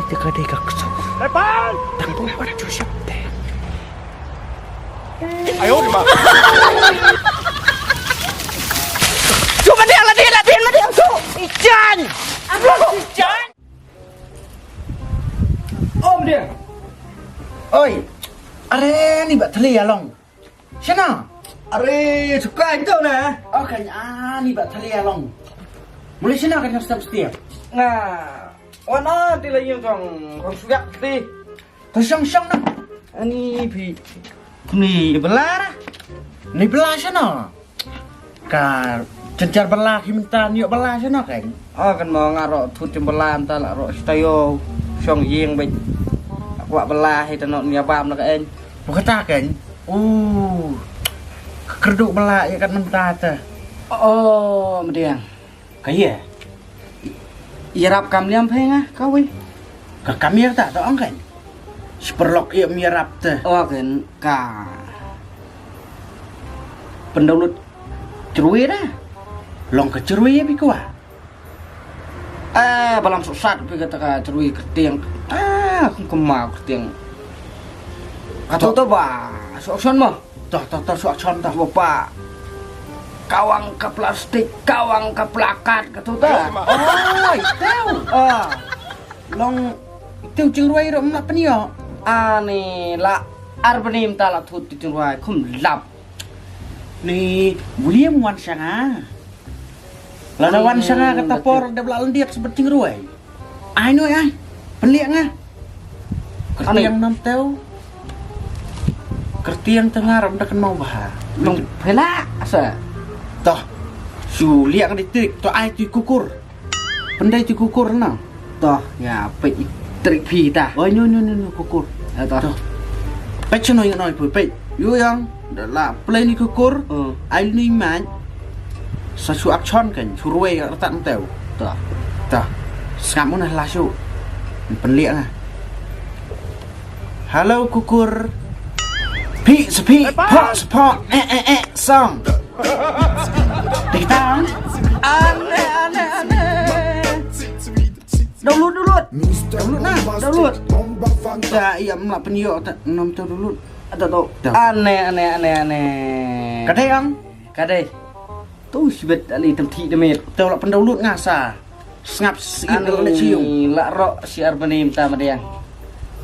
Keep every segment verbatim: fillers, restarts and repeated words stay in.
Te ka dei ka kso. Tang pung wat ju shap te. Ayo di ma. Cuba dia lah dia lah dia lah dia tu. Ijan. Ijan. Om dia. Oi. Are ni ba thli along. Shana. Are suka itu na. Okay, ah ni ba thli along. Mulai shana kan step step. Nga. Wan a ti la yung kong kong suyak ti. To shong shong na. Ani phi. Ni bela ra. Ni bela shana. Ka cencar bela hi mynta ni bela shana kan. Ah kan mo nga ro thut jem bela mynta la ro stayo. Shong ying bej. Aku bela hi tanok ni abam na kan. Bukata kan. Uh. Kerduk bela ya kan mynta te. Oh, mediang. Ka ïa. Ïarap kam liam phe nga ka wei. Ka kam ïa ta to ong kan. Sperlok ïa mi ïarap te. Oh kan ka. Pendaulut cerwi da. Long ka cerwi ïa bi kwa. Ah, balam sok sat pi kata ka cerwi kertiang. Ah, kum kemau kertiang. Kata to ba sok son mo. Toh, toh, toh, suak chon toh. Bapa. Kawang ka plastik, kawang ka plakat, katu toh. Oh, itu. Ah. Long itu jingruai ro mla penio. Ani la arbanim ta la thut jingruai kum lap. Ni William wan shanga. Lada wan shanga kata por da bla lendiak sebet jingruai. Ai noi ai. Penliak nga. Kertiang nam teu. Kertiang tengah ram da kan mau bah. Nong pela asa. Toh. Su liak di trik to ai tu kukur. Pendai tu kukur na. Toh ya pet trik phi ta. Oi no no no no kukur. Ya toh. Pet chano yang noi pet. Yu yang da la play ni kukur. Ai ni man. Sa su ak chon kan, su ruai rtat mteu. Tah. Tah. Sngap mun lah su. Penliak ah. Hello kukur. Pi sepi, pa sepa, eh eh eh, song. Tikitang. Aneh aneh aneh. Download download. Download nah, download. Dah iya mlak penyo tak nom tu download. Ada tu. Aneh aneh aneh aneh. Kadai ang. Kadai. Tu sibet ali tam thi damit. Tau la pendownload nga sa. Sngap si ip dal na chiu. La ro si arbani mta madiang.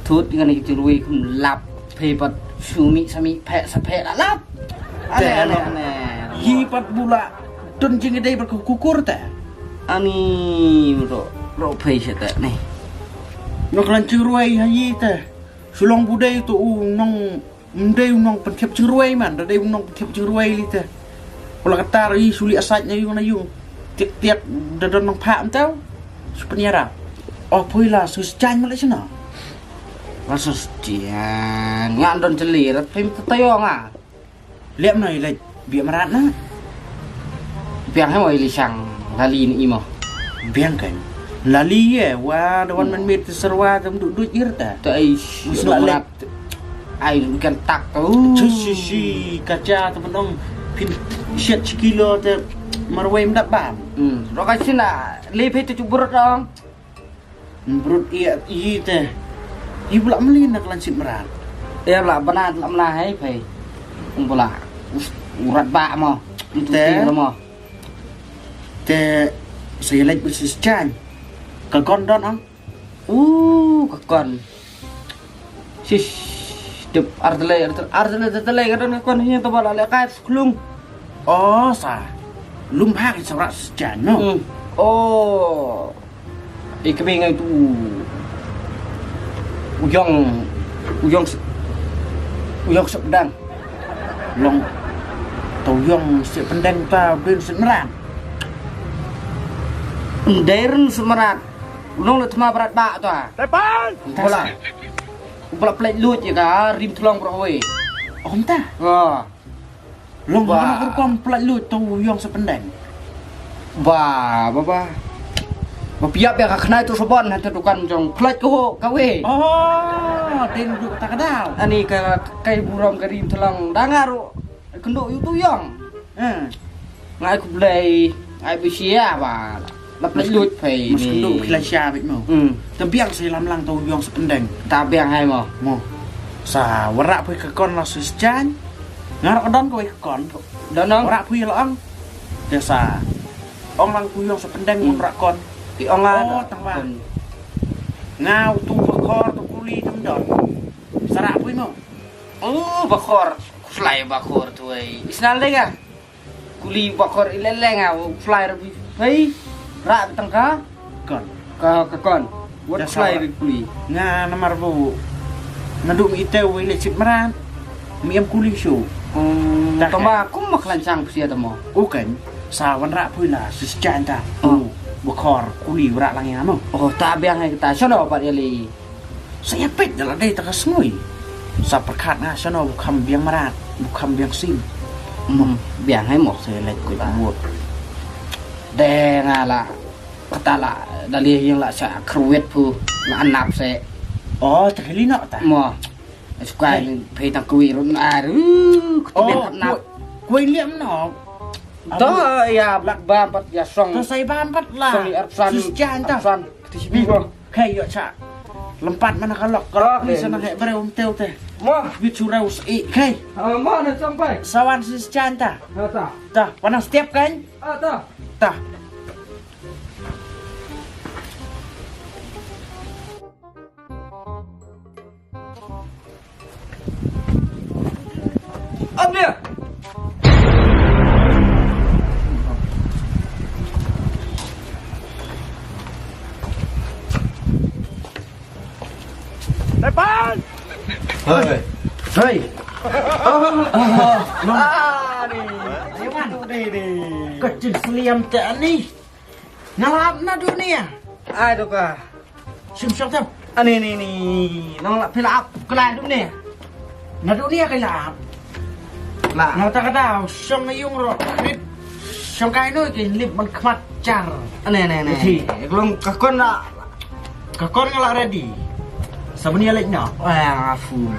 Thut ngan ki turwi kum lap. Phe pat sumi sami phe sa phe la lap. Ane ane ane. Hi pat bula. Tun jing dei ber kukur ta. Ani ro ro phe sa ta ni. Nok lan chiu ruai ha yi ta. Sulong budai tu u nong Mdei u nong pynthiap chingruai man, da dei u nong pynthiap chingruai li te. Ula kata ri suli asaj na yung na yung. Tiak tiak da don nong phak mtau. Su peniara. Oh pui la su sjan mala sina. La su sjan. Ngan don jeli rat pim tetayo nga. Liap na ilaj biak merat na. Biang he mo ili sang lali ni imo. Biang kan. Lali ye wa da wan man mit serwa dam duk duk ir ta. Ta ai. Ai kan tak tu. Chu shi shi kacha tu penong pin siat shi kilo te marwei mdap bam. Hmm. Rokai sina le phe tu chubur dong. Brut ia i te. I bla mlin nak lan sit merat. Ia bla bana la mla hai phe. Ung bla. Urat ba mo. Te mo. Te sa ia lek bus chan. Ka kon don ang. Uh ka kon. Sis. Dep artele artele artele artele ka don ka kon hi to bala le kai klung. Oh sa. Lum bha ka sawra chan no. Oh. Ih kami ngai tu. Uyong uyong uyong sepdang. Long. Tu uyong sependang ta bin semerat. Ndai ren semerat. Long le thma berat ba ta. Tepan. Bola. Bola plek lut ya ka rim tulang bro we. Om ta. Ha. Long ba. Ba rukom plek lut tu uyong sependang. Ba ba ba. Ba piap ya ka khnai tu sobon ha tu dukan jong plek ko ka we. Oh, dei duk ta ka dau. Ani ka kai burom ka rim tulang dangaru. Kendo yu tu uyong. Eh. Ngai ku blei, ngai bisia ba. Lap lap lut phai. Mas ni. Kynduh phi la sha bit mo. Hmm. Ta biang sa lam lang ta u yong sa pendeng. Ta biang hai mo. Mo. Sa wara phi ka kon la sus jan. Nga rak don ka wei ka kon. Don ong. Wara phi la ong. Te sa ong lang u yong sa pendeng. Hmm. Wara kon. Ti ong nga. Oh, tang ba. Kon. Nga u tu ba khor tu kuli tum don. Sa ra phi mo. Oh, ba khor. Kuslai ba khor tu ai. Isnal dei ka. Kuli ba khor i leng leng a u fly ra bi. Hei. Ra tang ka. Kon. Ka ka kon. Wat fly ra kuli. Nga namar bu. Nga dum ite u ile chip maran. Mi em kuli shu. Hmm, tama kum mak lan chang psia tama. Ukan. Sa wan ra pui la sis chan ta. Oh. Bu khor kuli ra lang ya mo. Oh, ta biang hai ta. Sono pat ya li. Sa ïa peit da la dei ta ka sngi. Sa pyrkhat nga shano bu kham biang mrad, bu kham biang sim. Hmm, biang hai mo. Sa ïa leit kut buh. De nga la kata la da li ïing la sa kruet pu la anap se. Oh, ta li no ta. Mo. Sukai ni phi tang kui run ar. Ku te anap. Kui liam no. To ïa bam pat ïa song. To sai bam pat la. Song ïa arsan. Sus jan ta. Arsan. Ti sini mo. Kei ïoh cha. Lempat mana ka lok. Ka lok ni sana hek breu um teu te. Mo. Bit surau si kei. Ah, mo na sampai. Sawan sis chan ta. Ah, ta. Ta, wana step kan? Ah, ta. Ta. Ambil. Depan. Hei. Hei. Ah, ah, ah. Ah, ni. Ni, ni. Kecil seliam tak ni. Ngalap na dunia. Ai, doka. Sim shok tam. Ani ni ni. Nong la pila ap kala dunia. Na dunia kala ap. La. Na ta kata shong yung ro. Shong kai no ke lip man khmat char. Ani ni ni. Glong ka kon la. Ka kon la ready. Sabun ya lek na. Wah, afu.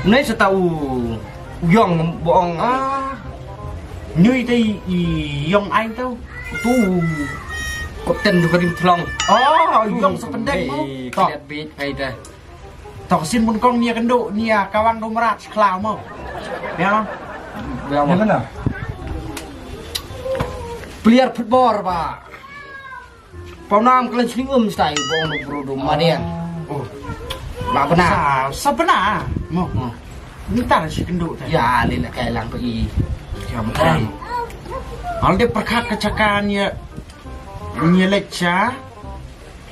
Ni sa tau. Yong bong ah. Nyui te i yong ai tau. Tu. Kapten du karim thlong. Oh, yong sa pendek mo. To. Kiat bit kai ta. To sin mun kong nia kendo nia kawang do mrat klau mo. Ya. Ya mo. Player football ba. Pau nam klan sling um stai bong no bro do madian. Oh. Ma bana. Sa, sa bana. Mo. Mo. Ntar si kendo ta. Ya le la kai lang pa i. Jam kai. Al de perkhat ka chakan ya. Ni le cha.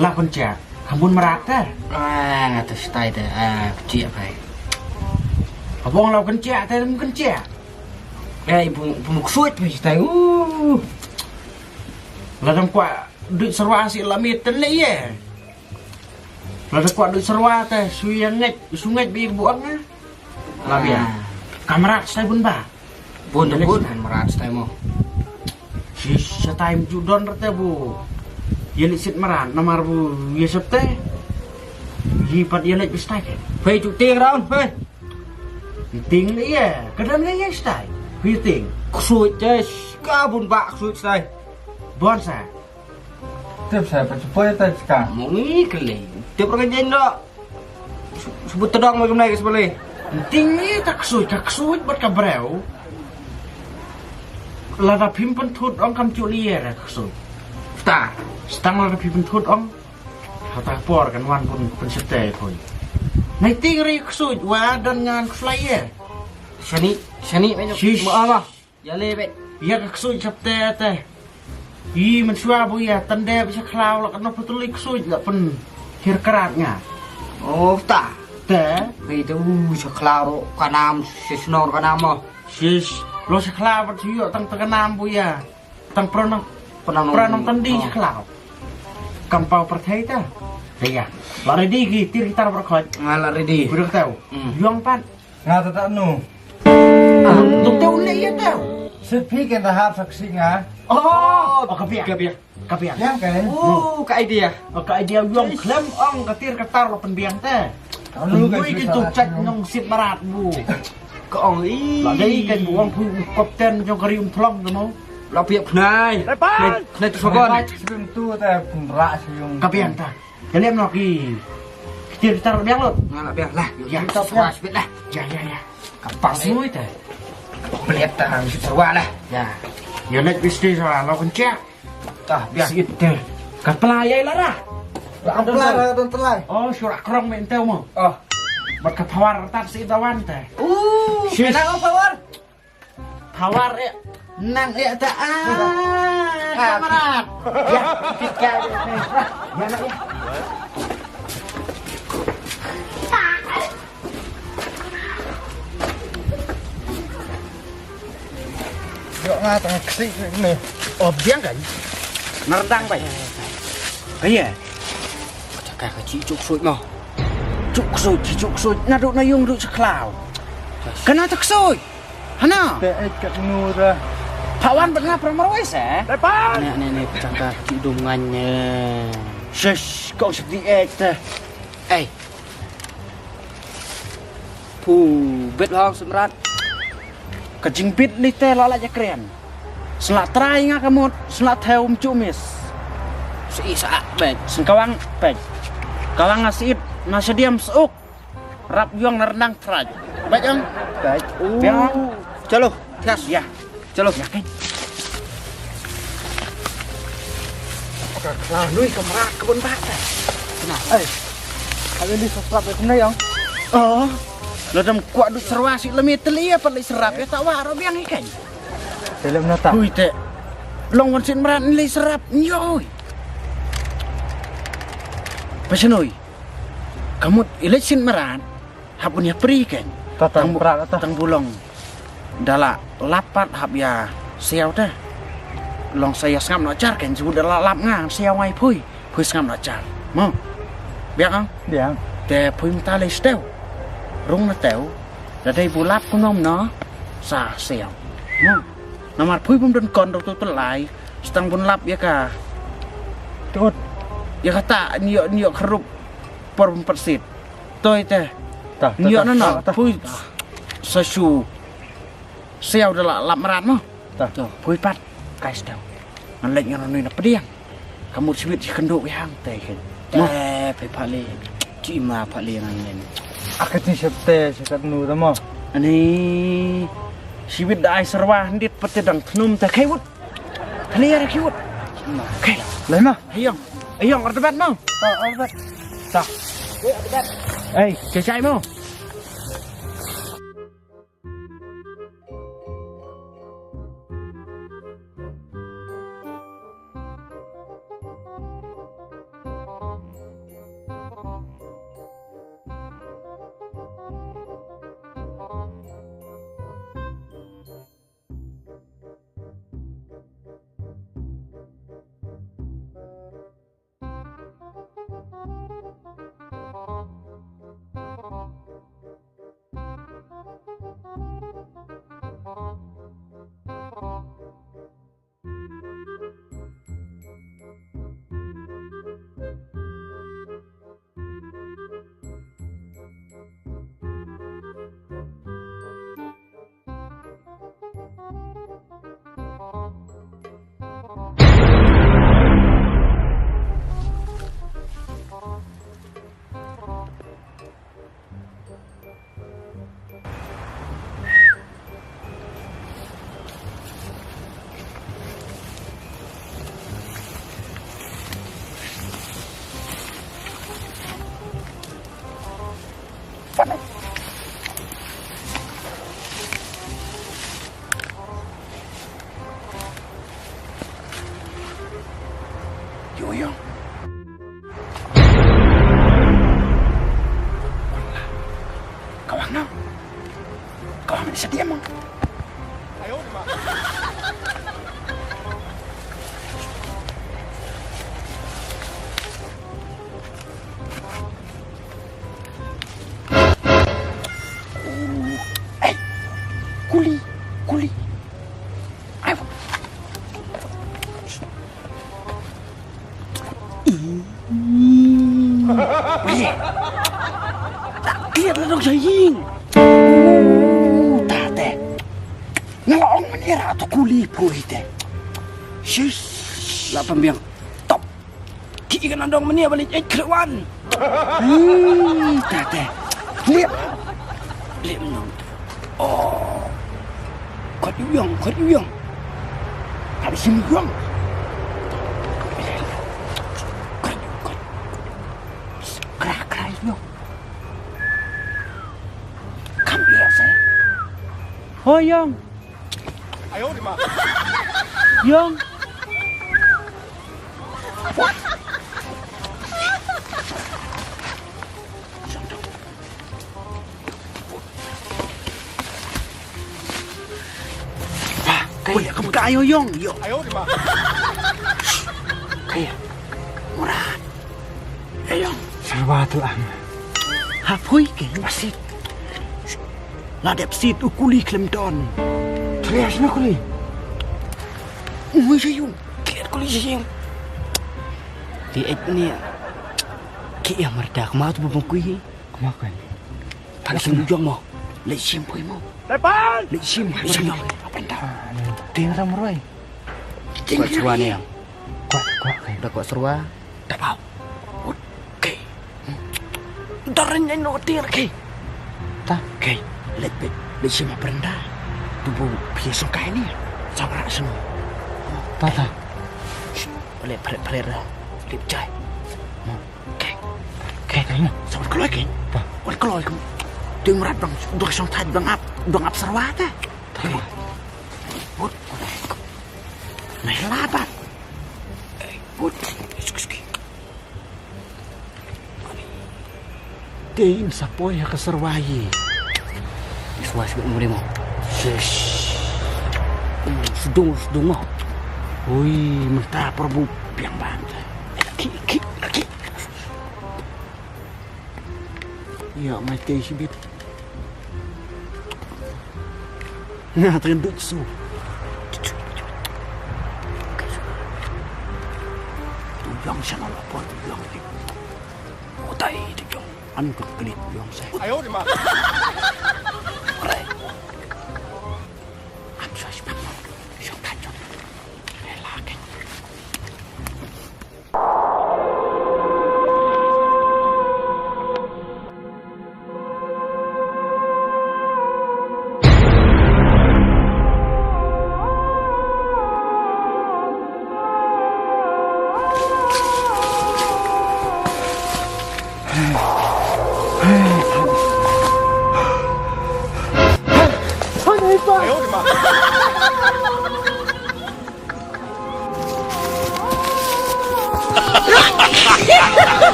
La kun cha. Kamun marat ta. Ah, ngata stai ta. Ah, chia pai. Abong la kun cha ta, kun cha. Eh, ibu ibu muksuit pai stai. Uh. La dang kwa Duit sarwa si la mit ten le ye. La da kwah duit sarwa te su ye ngej su ngej bi buang eh. La bia. Kamrat stai bun ba. Bun da bun han marat stai mo. Si sa time ju don rate bu. Ye li sit maran namar bu ye sep te. Yi pat ye lej bi stai ke. Pei ju ting raun pei. Ting le ye. Kadam le ye stai. Pei ting. Ksuit jes ka bun ba ksuit stai. Bon sa. Tip sa pa chupoi ta chka. Mongi kele. Tip ra jeng do. Sebut tedong mo kumnai ke sebele. Ting ni ta ksuit ka ksuit bat ka breu. Lada phim penthut ong kam chuli ye ra ksuit. Ta. Stang lada phim penthut ong. Hata por kan wan pun pensete pun. Nai ting ri ksuit wa dan ngan kslai ye. Sani sani menyo. Shish. Mo ama. Ya le bet. Ya ka ksuid sap te te. Yi men shwa bu ya tande ba sha khlaw la ka no putuli ksuid la pen hir krat nga. Oh ta. Te. Hei te u sha khlaw ro kanam shisnor kanam mo. Shish. Lo sha khlaw bat shu yo tang ta kanam bu ya. Tang pranang. Pranang. Pranang tandi sha khlaw. Kam pau perthei ta. Te ya. La ready ki tir gitar berkhot. Nga la ready. Kudu tau. Hmm. Yuang pat. Nga ta ta nu. Ah, dok tau le ya tau. Sit phi ken ta hap sak si nga. Oh, oh, ka biang. Ka biang. Ka biang. Yang kan. Oh, ka idea. Oh, ka idea yong klem ong ka tir ka tar lo pen biang te. Anu kan. Ui, ki tu chat nong sit marat bu. Ka ong i. La dei kan bu ong phu kapten jong ka rium thlong tu no. La piep khnai. Khnai, khnai tu saban. Khnai tu te pynrak siyung. Ka biang ta. Ka lem noh ki. Kitir kitar biang lut. Nga la biang lah. Ya, kita biang. Lah. Ya, ya, ya. Ka pas mui te. Pelet ta hang sut sarwa lah. Ya. Ya, lek bisti sarwa lo kencak. Tah biang. Sit te. Ka pelai ai lara. Ka pelai, ka pelai. Oh, surak krong me enteu mo. Oh. Bad ka power tap si dawan te. Uh, shish. Kenapa power? Power eh. Nang eh ta ah, kamarad. Ya, kita. Ya, ya. Yok nga tang ksi ni. Oh, biang kan? Nardang bai. Iya. Cakap ka ci cuk suit mo. Cuk suit, ci cuk suit. Na duk na yung duk seklaw. Kena tak suit. Hana? Te ai kat nura. Pawan bad nga pramar wai se. Depan. Ne ne ne pechang ka ki dum ngan ne. Shush, kong sep di ai te. Ai. Pu, bet hong semrat. Ka jingbit li te la la jakren. Sla trai nga ka mut, sla thew mchu mis. Si sa bet. Sengkawang bet. Kawang nga siit, na sediam seuk. Rap yuang na renang trai. Baik, Ang? Baik. Biang, Ang? Chalo, yes. Ya. Chalo. Ya, kan? Ka kla nui ka mra ka bun ba ta. Kena. Ai. Kali ni subscribe ya kena, Ang? Oh. Lo dam kuak du serwa si lemi teli apa li serap ya tak waro biang ikan. Film nota. Hui te. Long wan sin mra ni li serap. Nyoi. Pasenoi. Ka mut i leit sien marat hap un ïa pri kein. Tang bulong da la lap pat hap ïa siaw te. Long sa ïa sngap noh jar kein, shu da la lap nga siaw ngai phui. Phui sngap noh jar. Mo. Biang ang? Biang. Te phui mynta lei stew. Rung na tew. Da dei bu lap kumno kumno sa siaw. Mo. Namar phui bym don kon dok tu telai. Stang bun lap ïa ka. Tut. Ïa kata nïok nïok kherup. Por bym pat sit. Toi te. Nïok na no. Phui sa shu siaw da la lap mrad mo. Phui pat. Kai stew. Ngan leit ngan nui na pdiang. Ka mut sibit shi kynduh ïa hang te khin. Te phi pha le. Chi ma pha le ngan len. Aka chi sep te sep kat nu da mo. Ani sibit da ai serwa ndit pat te dang thnum te kai wut. Clear ki wut. Kai. Lai ma. Ayong. Ayong ar debat mo. Ta ar debat. Ta. Ei, chai chai mo. Ïo, ïo. Ka wang no. Ka wang sedia mo. Ei, kuli, kuli. Ai. Ih. Weh. Tak kit la dong sa ïing. Uh, ta te. Nga ong mane ra to kuli poi te. Shish. La pynbiang. Top. Ki ka nandong mania balik eh krewan. Hmm, ta te. Liep. Liep nong. Oh. Kot yu yong, kot yu yong. Kali sim yong. Kot yu, kot. Kra, kra yu yong. Kam biasa. Ho yong. Yong. Ka yo yong yo. Ka ya. Murad. Ka yong. Sarwa tu ang. Hapoi ke masit. La dep sit u kuli khlem don. Trias na kuli. Ui sa yung. Kiat kuli sa yung. Di et ni. Ki ya marta kma tu bubung kui. Kma kan. Tang sim jong mo. Le sim poi mo. Tepan. Le sim. Le sim jong. Apa nda? Ting ram roi. Ting ram. Kuat suan yang. Kuat kuat kan. Dah kuat serwa. Dah bau. Okay. Darin nai no tir ke. Ta. Ke. Lek be. Lek sima perenda. Tubu pia song kai ni. Sabra seno. Ta ta. Lek pere pere ra. Lek jai. Ke. Ke. Sabra keloi ke. Ta. Wal keloi ke. Tim rat bang doi song tai bang ap bang ap sarwa ta. Ta. Wut. Nai labat. Wut. Excuse me. Te in sa poi ha ka sarwa hi. Sarwa sibuk muri mo. Shish. Sdung sdung mo. Ui, mynta Prabhu biang ban. Ki ki ki. Ya mai te sibit. Nga tren duk su. Tu yang sana lapor tu yang ni. Utai tu yang. An kut kelit tu yang saya. Ayo di ma. Am sa sibang. Shong tan jong. Relax.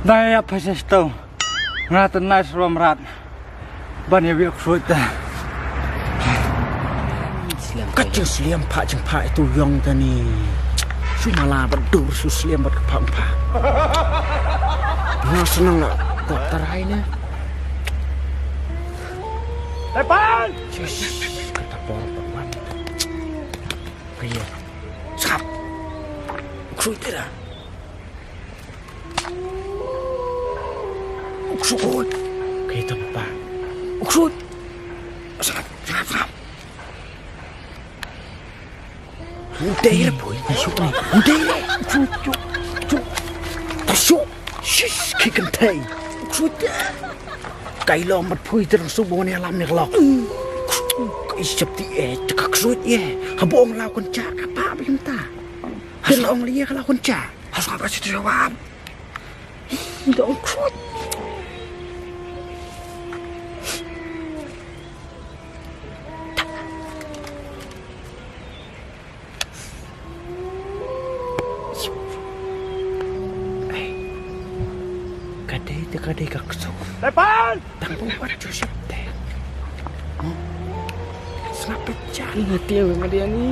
Dai ïa pha sha shtong. Nga tynai sha Mrad. Ban ïa wei u ksuid ta. Ka jingsliam pha jingpha itu yong ta ni. Shu mala bad dur shu sliam bad ka pha pha. Nga snang la dok tarai ne. Tepan! Kata por tepan. Kaya. Sap. Ksuid tira. Uksud. Kaita papa. Uksud. Sangap, sangap, sangap. Ndei re boy. Ndei re. Ndei re. Uksud, uksud, uksud. Tasuk. Shish, ki kynthei. Uksud. Kai long mat phui tyrang suk bong ne lam ne lok. Kai sep ti e, ka ksuid e. Habong lau kon cha, ka pa bim ta. Tyrang ong lia ka lau kon cha. Has ngap rashid jawab. Dong kut. Kadai te kadai ka ksuk. Tepan! Tang pung pat Joseph te. Sngap pecah. Ngerti yang ngerti ni.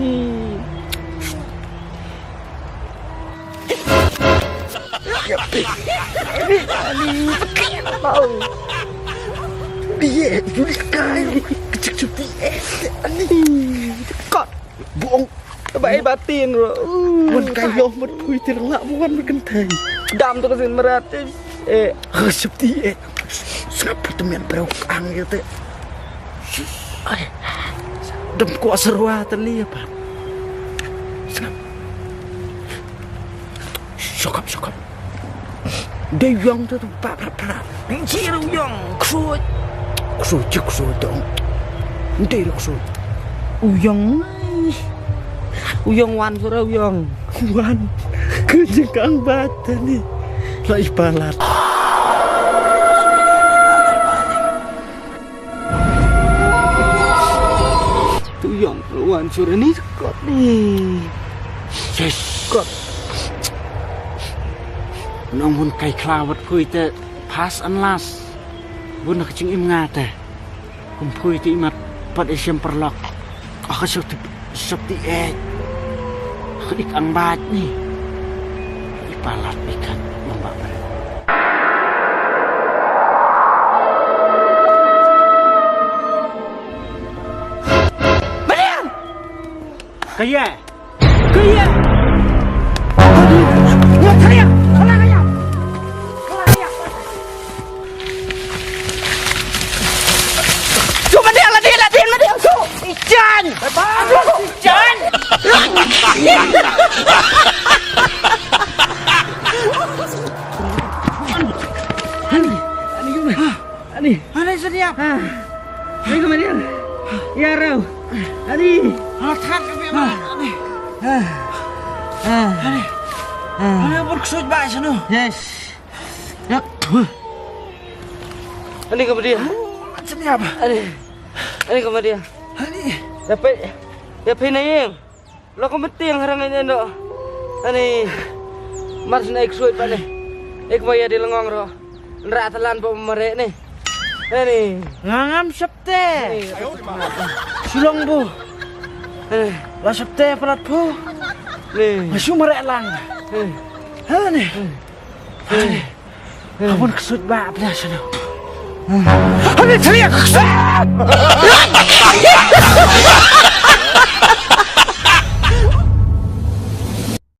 Ani, ani, ani. Dia, Julia kai. Kecil cuti. Ani. Kau. Buong. Ba ai batin ro. Wan kai long mat phui tir la buan mat kentai. Dam tu ka sin merat. Eh. Kecil cuti. Sngap, pyrthem ïa briew ka ang ïa te. Ai. Dem kwah syrwa te li apa. Sngap. Sokap, sokap. Dei u Yong te tu pa pra pra. Ning chi u Yong. Ksuid. Ksuid, chi ksuid dong. Dei ru ksuid. U Yong. U Yong wan sura u Yong. Wan. Ku jingkang bat tani. Lai palat. Tu Yong wan sura ni kot ni. Yes. Kot. Nong hun kai khlawat kui te pas an las. Bun ka jingim nga te. Kum phui te imat pat i shem paralok. Ah, ka shop ti, shop ti eh. Ka ik ang bat ni. I palat i kan lamba bre. Mania! Kaya! Kaya! Kaya! Kaya! Kaya! Shu mania la din, la din, mania shu. Ijan. Ijan. Ani. Ani seniap. Ani kemanian. Ya rau. Ani. Alat hat kami. Ani. Ani. Ani berksud baik sana. Yes. Yap. Ani kemadian. Seniap. Ani. Ani kemadian. Ani. Dapat. Dapat naing. Lo ko metiang harang ini no. Ani. Mar sna ek suit pa ni. Ek maya di lengong ro. Nra talan ba mare ni. Ani. Ngangam septe. Sulong bu. Ani. La septe palat pu. Ni. Masu mare lang. Ani. Ani. Abun ksut ba pla sano. Ani tria ksut.